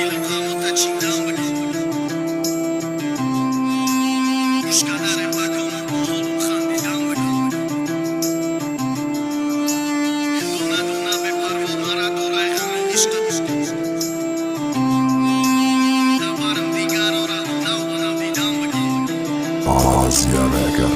Дилам ғамота чиндан бигӣ. Гӯш када репакома, бо ҳолум хандидан бигӣ. Дона дона бепарво мара дурай ғами ишқ. Дабарам дигарора нав ба нав дидан бигӣ. Asia Record.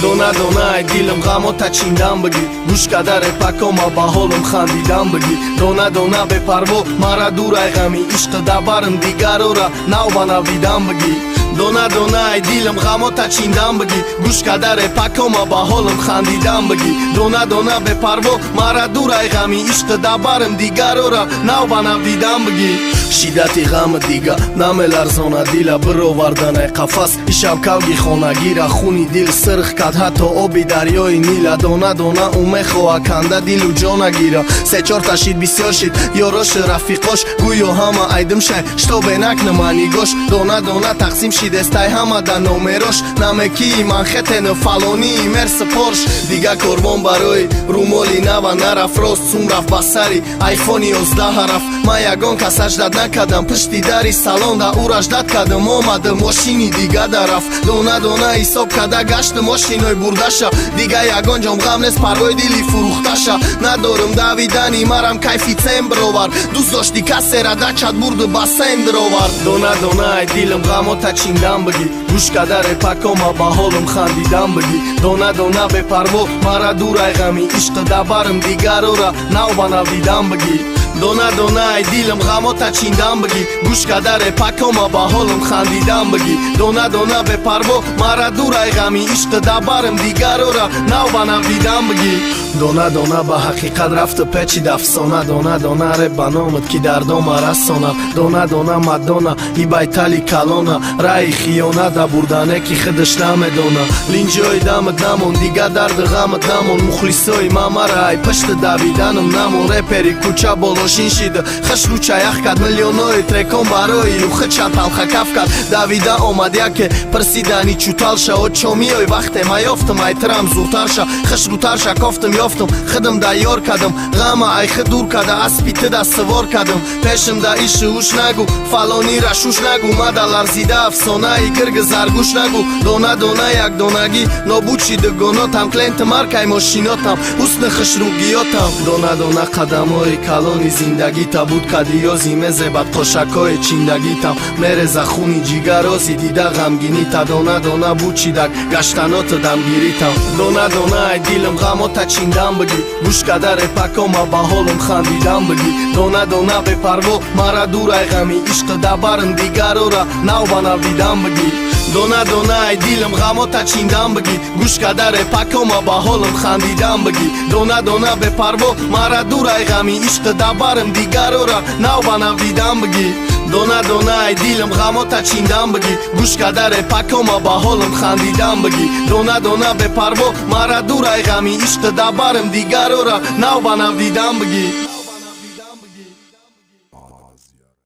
Дона дона ай дилам ғамота чиндан бигӣ. Гӯш када репакома, ба ҳолам хандидан бигӣ. Дона дона бепарво мара дурай ғами ишқ. Дабарам дигарора нав ба нав дидан бигӣ. Дона дона ай дилам ғамота чиндан бигӣ. Гӯш када репакома, ба ҳолам хандидан бигӣ. Дона дона бепарво мара дурай ғами ишқ. Дабарам дигарора нав ба нав дидан бигӣ. Шиддати ғами дига намеларзона дила. Бироварданай қафас ишав кавги хонагира. Хуни дил сирх кад, ҳатто оби дарёи Нила. Дона дона ӯ мехоҳа канда дилу ҷона гира. Се-чорта шид, бисёр шид ёрошу рафиқош. Гӯё ҳама айдим шай, штобе накнама нигош. Дона дона тақсим шидестай ҳама да номерош. Намекии манхетену фалонии мерси, Порш. Дига корвон барои румоли нава нарафт, рост сум рафт ба сари айфони 11 рафт. Ман ягон кас аждад накардам, пушти дари салон да ӯ раждат кардам. Омады мошини дига дарафт. Дона дона ҳисоб карда гашти мошиной бурдаша. Дига ягон ҷом ғам нест, парвои дили фурӯхташа надорум. Давидани марам кайфи цен бировард. Дӯст дошти касера, дачат бурду ба сен бировард. Дона дона ай дилам ғамота чиндан бигӣ. Гӯш када репакома, ба ҳолам хандидан бигӣ. Дона дона бепарво мара дурай ғами ишқ. Дабарам дигарора нав ба нав дидан бигӣ. Дона дона ай дилам ғамота чиндан бигӣ. Гӯш када репакома, ба ҳолам хандидан бигӣ. Дона дона бепарво мара дурай ғами ишқ. Дабарам дигарора нав ба нав дидан бигӣ. Дона дона ба ҳақиқат рафту печид афсона. Дона дона реп ба номат, ки дардома расонад. Дона дона Мадона и байтали калона. Раи хиёната бурдане, ки худаш намедона. Линҷои дамат намон, дига дарду ғамат намон. Мухлисои мамара ай пашти давиданам намон. Репери кӯча болошин шида, хашру чаях кард. Миллионои трекон барои юхича талхакаф кард. Давида омад яке, пирсидани чутал шао чо миёй вақте ма ёфтам, айтирам зудтар ша. Хушрӯтар ша, кофтам, ёфтам, худам да ёр кардам. Ғама айхи дур када, аспи тида сувор кардам. Пешим да иши уш нагу, фалонира шуш нагу. Мада ларзида афсонаи гирги заргӯш нагу. Дона дона якдонагӣ нобуд ши дугонотам. Кленти маркай мошинотам, ҳусни хушрӯгиётам. Дона дона қадамҳои калони зиндагита буд кади, ёзи мезебад қошакҳои чиндагитам. Мереза хуни ҷигарози дида ғамгинита. Дона дона бучидак гаштаноту дамгиритам. Дона дона ай дилам ғамота чиндан бигӣ. Гӯш када репакома, ба ҳолам хандидан бигӣ. Дона дона бепарво мара дурай ғами ишқ. Дабарам дигарора нав ба нав дидан бигӣ. Дона дона ай дилам ғамота чиндан бигӣ. Гӯш када репакома, ба ҳолам хандидан бигӣ. Дона дона бепарво мара дурай ғами ишқ. Дабарам дигарора нав ба нав дидан бигӣ. Дона дона ай дилам ғамота чиндан бигӣ. Гӯш када репакома, ба ҳолам хандидан бигӣ. Дона дона бепарво мара дурай ғами ишқ. Дабарам дигарора нав ба нав дидан бигӣ.